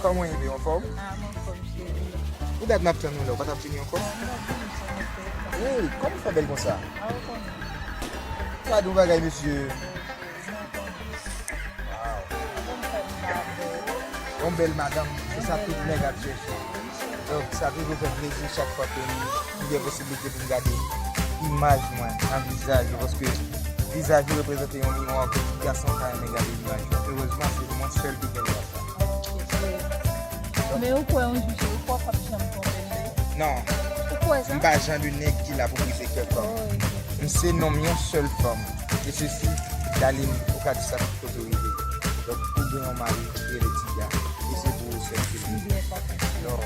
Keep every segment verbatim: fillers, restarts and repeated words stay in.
Kòman w ye, anfòm? Ah, m anfòm, cheri. Ou dat m ap tann ou la, ou pa t ap vini ankò? Hey, kòman w fè bèl konsa? Gade yon bagay, mesye. Wow. Yon bèl madanm, se sa tout nèg ap chèche. Donk, sa toujou fè m plezi chak fwa ke m gen posiblite pou m gade imaj mwen nan vizaj yo, paske vizaj yo reprezante yon miwa ke tout gason ta renmen gade imaj yo. Erezman, se mwen sèl ki gen dwa sa. Men ou kwè yon jou, cheri, ou kwè w p ap janm twonpe l vre? Non. Ou kwè sa? M pa jan de nèg ki la pou brize kè fanm. M se nonm yon sèl fanm. E sesi, Daline, ou ka di sa tout kote w rive. Donk, ou gen yon mari ki rele Tiga. E se pou ou sèl ke l ye. Non.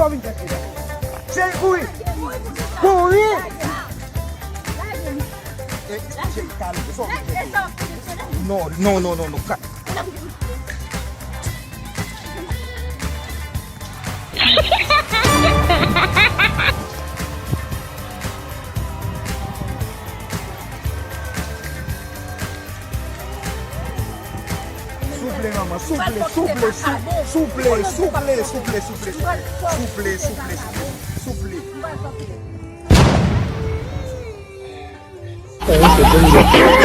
Sa w vin fè cheri? Cheri, kouri! Kouri! E, cheri, kalme, sa w vin fè cheri? Non, non, non, non, non, ka- Souple, manman, souple, souple, souple, souple, souple, souple, souple, souple, souple. Souple. Sa yo se bon nèg.